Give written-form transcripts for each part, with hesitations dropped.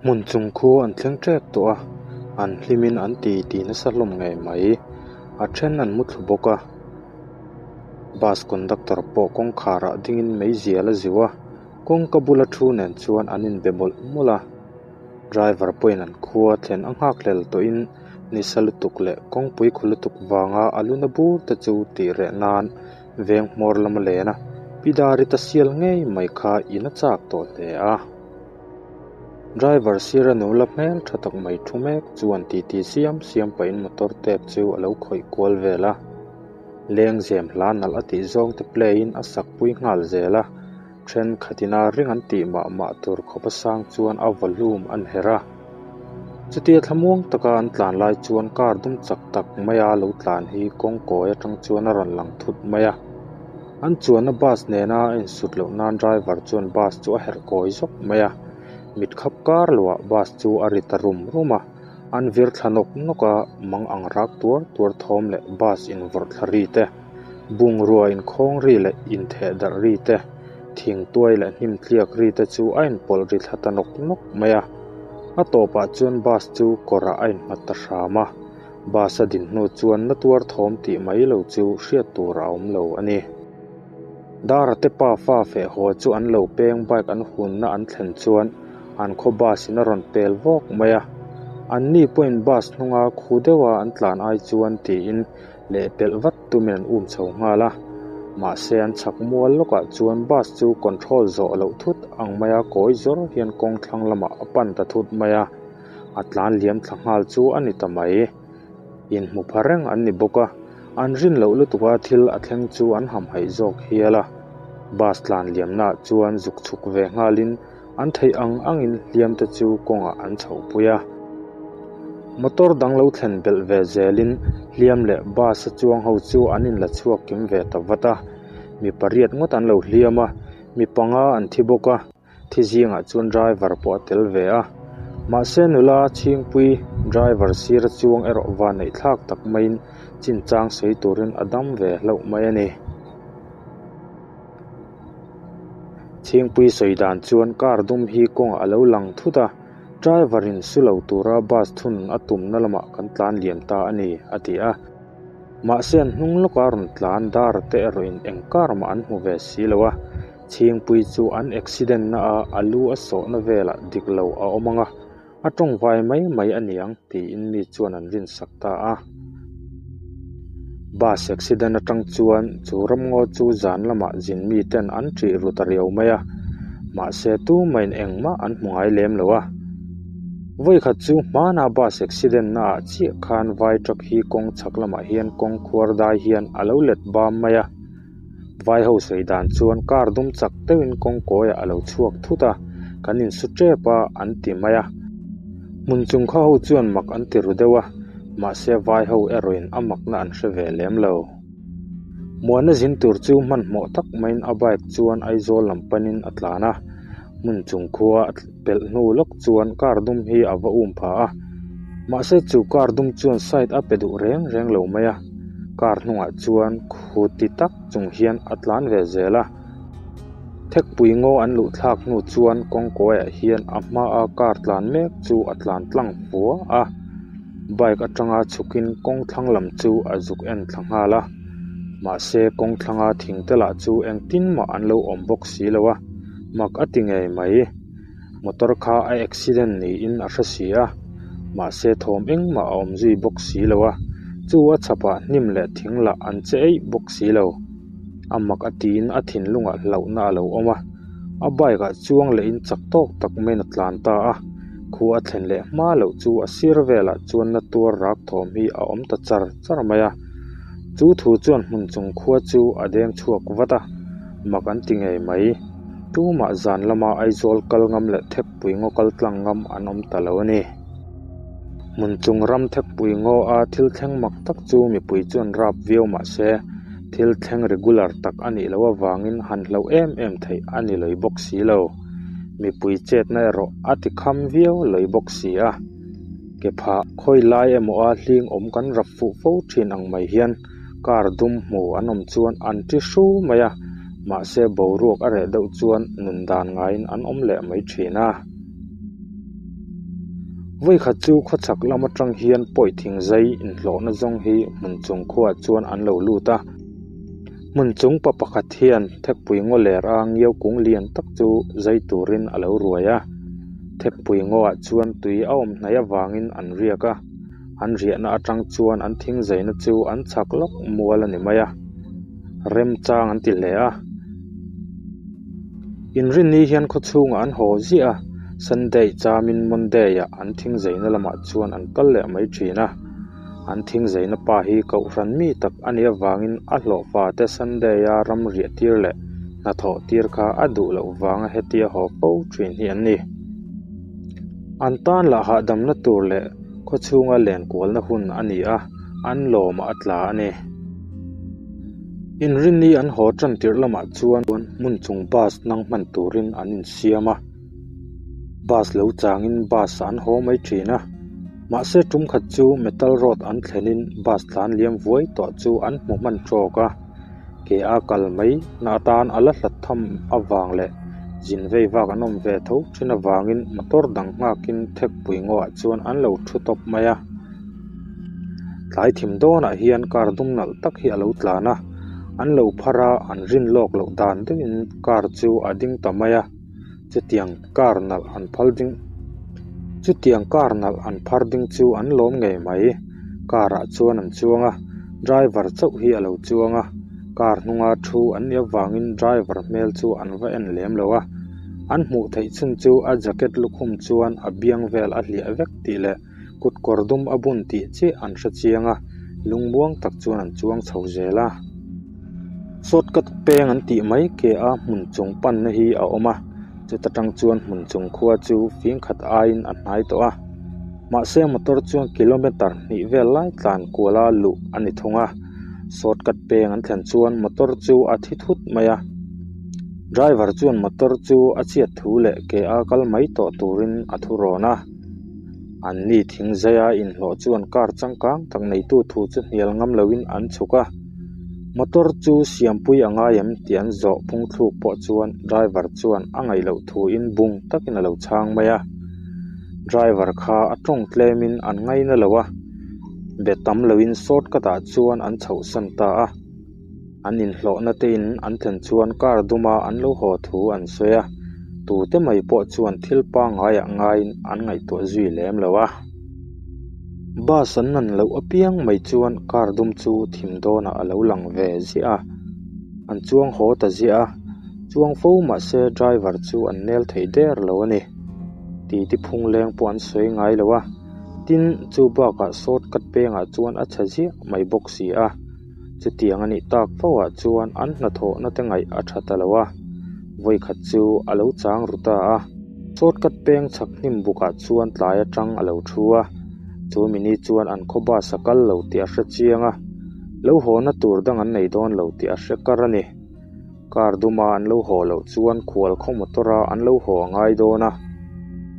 Hmun chung khu an thleng tep tawh a, an hlimin an ti ti nasa hlawm ngei mai. A then an mu thlu bawk a, bus conductor pawh kawngkhar ah dingin meizial a ziu a, kawngka bula thu nen chuan an inbe mawlh mawlh a. Driver pawhin an khua thlen a nghak hlel tawhin nisa lutuk leh kawngpui khaw lutuk vanga a luna bur te chu tih reh nan veng hmawr lama len a, Pi Dari ta sial ngei mai kha in a chak tawh hle a. Driver sira nula hmel tha tak mai thu mek chuan titi siam siam pahin motor tep chu a lo khawih kual vel a. Lengzem hla nalh a tih zawng te play in a sak pui nghal zel a, thenkhatin a ring an tih mah mah tur khawp a sang chuan a volume an herh a. Chutia thlamuang taka an tlan lai chuan car dum chak tak maia lo tlan hi kawng kawi atang chuan a rawn lang thut mai a. An chuanna bus nena a insut loh nan driver chuan bus chu a herh kawi zawk mai a, mit khap kar loah bus chu a ri ta rum rum a, an vir thla nawk nawk a, mang ang rak tuar tuar thawm leh bus invawrh thla ri te, bungrua inkhawng ri leh intheh darh ri te, thing tuai leh hnim tliak ri te chu a inpawlh ri thla ta nawk nawk mai a. A tawpah chuan bus chu kawrah a innghat ta hram a. Bus a din hnu chuan na tuar thawm tih mai lo chu hriat tur a awm lo a ni. Dara te pa fa feh haw chu an lo peng bike an hunna an thlen chuan an khaw bus in a rawn pel vawk mai a. An ni pawhin bus hnunga khu deuha an tlan ai chuan tiin leh pelh vat tumin an um chho nghal a. Mahse an chhak mual lawkah chuan bus chu control zawh loh thut ang maia kawi zawr hian kawng thlang lamah a pan ta thut mai a. A tlan liam thla nghal chu a ni ta mai. Inhmu pha reng an ni bawk a, an rin loh lutuk a thil a thleng chu an hamhaih zawk hial a. Bus tlan liamnaah chuan zuk chhuk ve nghalin an theih ang angin hliam te chu kawngah an chhohpui a. Motor dang lo thlen belh ve zelin hliam leh bus a chuang ho chu an inla chhuak kim ve ta vat a. Mi pariat ngawt an lo hliam a, mi panga an thi bawk a. Thi zingah chuan driver pawh a tel ve a, mahse nula chhingpui driver sira chuang erawh van neih thlak tak maiin chinchang sawi turin a dam ve hlauh mai a ni. Chhingpui sawi dan chuan car dum hi kawngah a lo lang thut a, driver in su lo tura bus thun a tumna lamah kan tlan liam ta a ni, a ti a. Mahse an hnung lawka rawn tlan dar te erawhin eng car mah an hmu ve si lo a. Chhingpui chu an accident na a a lu a sawhna velah dik lo a awm ang a, a tawngvai mai mai a niang tiin mi chuan an rinsak ta a. Bus accident atang chuan chu ramngaw chu zan lamah zin mi ten an ṭih ru ta riau mai a, mahse tumahin engmah an hmu ngai lem lo a. Vawikhat chu hmana bus accident na ah chiah khan vai truck hi kawng chhak lamah hian kawng khuar dai hian a lo let bam mai a. Vai ho sawi dan chuan car dum chak deuhin kawng kawiah a lo chhuak thut a, kan insu tep a an ti mai a. Hmun chung kha ho chuan mak an ti ru deuh a, mahse vai ho erawhin a makna an hre ve lem lo. Muana zin tur chu hmanhmawh tak maiin a bike chuan Aizawl lam panin a tlan a, hmun chung khua a pelh hnu lawk chuan car dum hi a va um pha a, mahse chu car dum chuan side a pe duh reng reng lo mai a, car hnungah chuan khu ti tak chung hian a tlan ve zel a, thekpui ngaw an luh thlak hnu chuan kawng kawiah hian a hmaa car tlan mek chu a tlan tlang fua a, bike atanga chhukin kawng thlang lam chu a zuk en thla nghal a, mahse kawng thlanga thing te lah chu engtin mah an lo awm bawk si lo a. Mak a ti ngei mai. Motor kha a accident niin a hre si a, mahse thawm engmah a awm zui bawk si lo a, chu a chhapah hnim leh thing lah an che eih bawk si lo. A mak a tiin a thinlungah hlauhna a lo awm a, a bike ah chuang lehin chak tawk tak maiin a tlan ta a, khu a thlen leh hma loh chu a sir velah chuan na tuar rak thawm hi a awm ta char char mai a. Chu thu chuan hmun chung khua chu a deng chhuak vat a. Mak an ti ngei mai. Tumah zan lama Aizawl kal ngam leh Thekpui ngaw kal tlang ngam an awm ta lo a ni. Hmun chung ram Thekpui ngaw a thil thleng mak tak chu mipui chuan rap viau mah se, thil thleng regular tak a nih loh avangin han hlauh em em theih a ni lawih bawk si lo. Mipui chetna erawh a ti kham viau lawih bawk si a. Ke phah khawi lai emaw a hling awm kan rap fuh fo thin ang mai hian Car dum hmu an awm chuan an ti hru mai a, mahse boruak a reh deuh chuan nun dan ngaiin an awm leh mai thin a. Vawikhat chu khawchhak lam atang hian pawi thing zai inhlawhna zawng hi hmun chung khuaah chuan an lo lut a. Hmun chung pa pakhat hian thekpui ngaw ler a ngiau kung lian tak chu zai turin a lo ruai a. Thekpui ngawah chuan tui a awm hnaih avangin an riak a. An riahna atang chuan an thing zaina chu an chhak lawk mual a ni mai a. Remchang an ti hle a. Inrinni hian khawchhungah an haw ziah a, Sunday chamin Monday-ah an thing zaina lamah chuan an kal leh mai thin a. An thing zaina pa hi kohhran mi tak a nih avangin a hlawhfa te Sunday-a ram riah tir leh hnathawh tir kha a duh loh vanga hetia haw fo thin hi an ni. An tan lah hahdamna tur leh khawchhunga lenkualna hun a ni a, an lawmah a tla a ni. Inrinni an haw tan tirh lamah chuan hmun chung bus nang hman turin an insiam a, bus lo changin bus ah an haw mai thin a, mahse tum khat chu metal road an thlenin bus tlan liam vuai tawh chu an hmu hman tawk a, ke a kal mai na atan a la hlat tham avang leh zin vei vak an awm ve tho thin avangin motor dang nghakin thekpui ngawah chuan an lo thu tawp mai a. Tlai thim dawnah hian car dum nalh tak hi a lo tlan a, an lo phar a, an rin lawk loh dan deuhin car chu a ding ta mai a, chutiang car nalh an phal ding chutiang car nalh an phar ding chu an lawm ngei mai, car ah chuan an chuang a, driver chauh hi a lo chuang a, car hnunga thu an nih avangin driver hmel chu an va en lem lo a, an hmuh theih chhun chu a jacket lukhum chuan a biang vel a hliah vek tih leh. Kut kawr dum a bun tih chiah an hre chiang a, lungmuang tak chuan an chuang chho zel a. Shortcut peng an tih mai ke a hmun chung panna hi a awm a, chuta tang chuan hmun chung khua chu fing khat aiin a hnai tawh a. Mahse motor chuan kilometer hnih vel lai tlan kuala luh a ni thung a, shortcut peng an thlen chuan motor chu a thi thut mai a. Driver chuan motor chu a chhiat thu leh ke a kal mai tawh turin a thu rawn a. An ni thing zaia inhlawh chuan car changkang tak neitu thu chu hnial ngam loin an chhuk a, motor chu siampui a ngai em tih an zawh phung thluk pawh chuan driver chuan a ngaih loh thuin bung takin a lo chhang mai a, driver kha a tawng tlemin an ngaina lo a, be tam loin shortcut ah chuan an chhohsan ta a. An inhlawhna te in an thlen chuan car duma an lo haw thu an sawi a, tute mai pawh chuan thil pangaiah ngaiin an ngaihtuah zui lem lo a. Bus an nan loh apiang mai chuan car dum chu thim dawnah a lo lang ve ziah a, an chuang haw ta ziah a, chuang fo mahse driver chu an nel thei der lo a ni. Titi phung leng pawh an sawi ngai lo a, tin chu bakah shortcut pengah chuan a chhe ziah mai bawk si a. Chutiang a nih tak fo ah chuan an hnathawhna te ngaih a tha ta lo a, vawikhat chu a lo chang ru ta a. Shortcut peng chhak hnim bukah chuan tlai atang a lo thu a, chu mini chuan an khaw bus a kal lo tih a hre chiang a, lo hawna tur dang an nei dawn lo tih a hre kar a ni. Car duma an lo haw loh chuan khual khaw motor a an lo haw a ngai dawn a,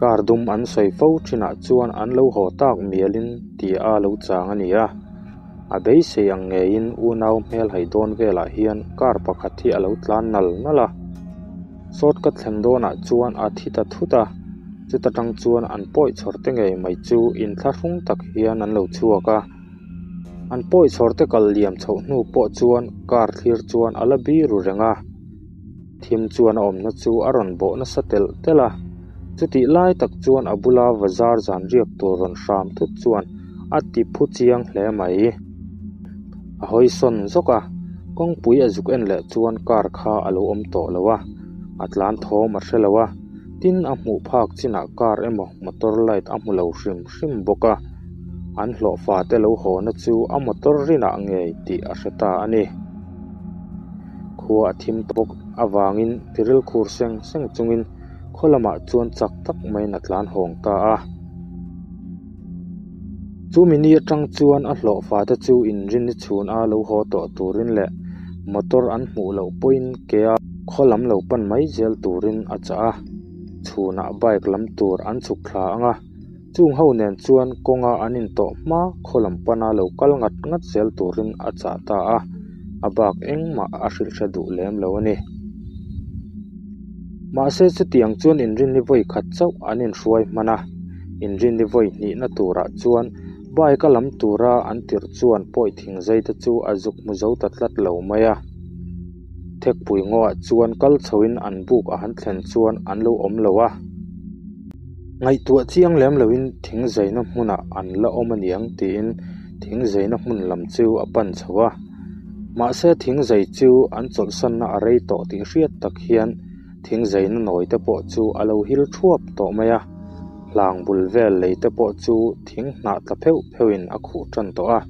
car dum an sawi fo thinah chuan an lo haw tak mialin tih a lo chang a ni a. A beisei ang ngeiin unau hmel hai dawn velah hian car pakhat hi a lo tlan nal nal a, shortcut thlen dawnah chuan a thi ta thut a, chuta tang chuan an pawi chhawr te ngei mai chu inthlahrung tak hian an lo chhuak a, an pawi chhawr te kal liam chhoh hnu pawh chuan car thlir chuan a la biru reng a. Thim chuan a awmna chu a rawn bawh nasa telh telh a, chutih lai tak chuan a bula bazar zan riak tur rawn hram thut chuan a ti phu chiang hle mai. A hawi sawn zawk a, kawngpui a zuk en leh chuan car kha a lo awm tawh lo a, a tlan thawm a hre lo a, tin a hmuh phak chinah car emaw motor light a hmu lo hrim hrim bawk a, an hlawhfa te lo hawna chu a motor rinah ngei tih a hre ta a ni. Khua a thim bawk avangin tiril khur seng seng chungin khaw lamah chuan chak tak maiin a tlan hawng ta a. Chu mini atang chuan a hlawhfa te chu inrin chhun a lo haw tawh turin leh motor an hmuh loh pawhin ke a khaw lam lo pan mai zel turin a chah a. Chhunah bike lam tur an chhuk thla ang a. Chung ho nen chuan kawnga an intawh hma khaw lam pana lo kal ngat ngat zel turin a chah ta a, a bak engmah a hrilh hre duh lem lo a ni. Mahse chutiang chuan inrinni vawi khat chauh an inhruai hman a, Inrinni vawi hnihna turah chuan bike a lam tura an tirh chuan pawi thingzai te chu a zuk hmu zo ta tlat lo mai a. Thekpui ngawah chuan kal chhoin an buk a han thlen chuan an lo awm lo a. Ngaihtuah chiang lem loin thingzaina hmunah an la awm aniang tiin thingzaina hmun lam chu a pan chho a. Mahse thingzai chu an chawlhsanna a rei tawh tih hriat tak hian thingzaina nawi te pawh chu a lo hil thuap tawh mai a. Hlang bul vel lei te pawh chu thing hnah tla pheuh pheuhin a khuh tan tawh a.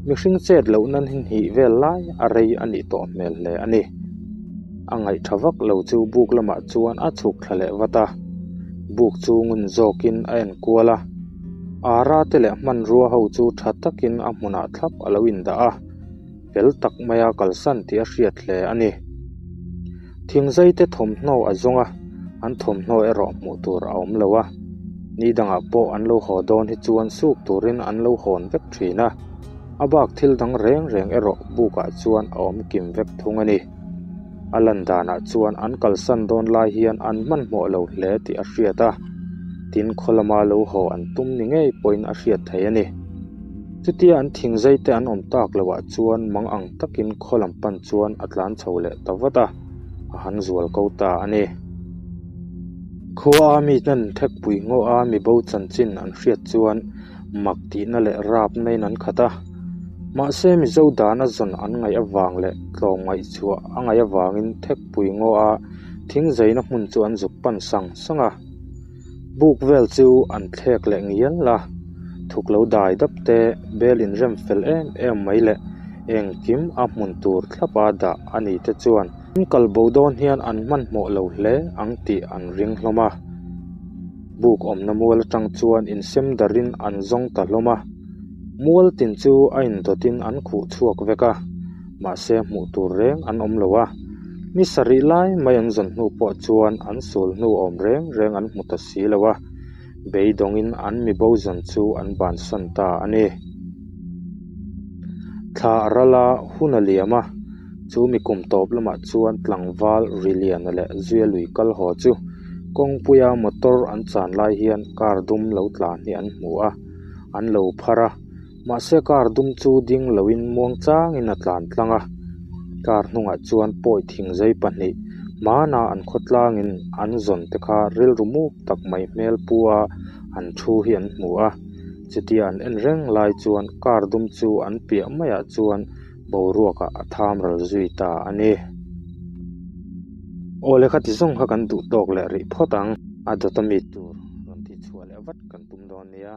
Mihring chet lohna ni hnih vel lai a rei a nih tawh hmel hle a ni. A ngaihtha vak lo chu buk lamah chuan a chhuk thla leh vat a. Buk chu ngun zawkin a en kual a. Ara te leh hmanrua ho chu tha takin a hmunah thlap a lo indah a. Fel tak maia kalsan tih a hriat hle a ni. Thingzai te thawmhnaw a zawng a, an thawmhnaw erawh hmuh tur a awm lo a. Ni dangah pawh an lo haw dawn hi chuan suk turin an lo hawn vek thin a. A bak thil dang reng reng erawh bukah chuan a awm kim vek thung a ni. A lan danah chuan an kalsan dawn lai hian an hmanhmawh lo hle tih a hriat a. Tin khaw lama lo haw an tum ni ngei pawhin a hriat theih a ni. Chutia an thingzai te an awm tak loh ah chuan mang ang takin khaw lam pan chuan a tlan chho leh ta vat a, a han zual ko ta a ni. Khua a mi ten thekpui ngaw a mibo chanchin an hriat chuan mak tihna leh rap naiin an khat a. Mahse Mizo dan a zawn an ngaih avang leh tlawmngaih chhuah a ngaih avangin thekpui ngaw a thingzaina hmun chu an zuk pan sang sang a. Buk vel chu an thlek leh ngial a, thuk lo dai dap te bel inrem fel em em mai leh engkim a hmun tur thlapa dah a ni te chuan an kal bo dawn hian an hmanhmawh lo hle ang tih an ring hlawm a. Buk awmna mual atang chuan insem darin an zawng ta hlawm a, mual tin chu a indawtin an khuh chhuak vek a. Mahse hmuh tur reng an awm lo a, ni sarih lai mai an zawn hnu pawh chuan an sul hnu awm reng reng an hmu ta si lo a, beidawngin an mibo zawn chu an bansan ta a ni. Thla a ral a, hun a liam a, chu mi kum tawp lamah chuan tlangval Riliana leh Zuia lui kal haw chu kawngpuia motor an chan lai hian car dum lo tlan hi an hmu a, an lo phar a. Mahse car dum chu ding loin muang changin a tlan tlang a, car hnungah chuan pawi thingzai pahnih hmana an khawtlangin an zawn te kha rilru muk tak mai hmel pu a an thu hi an hmu a, chutia an en reng lai chuan car dum chu an piah maiah chuan boruakah a tham ral zui ta a ni. Aw le khati zawng kha kan duh tawk leh rih phawt ang, a dawt a mi tur rawn tih chhuah leh vat kan tum dawn nia.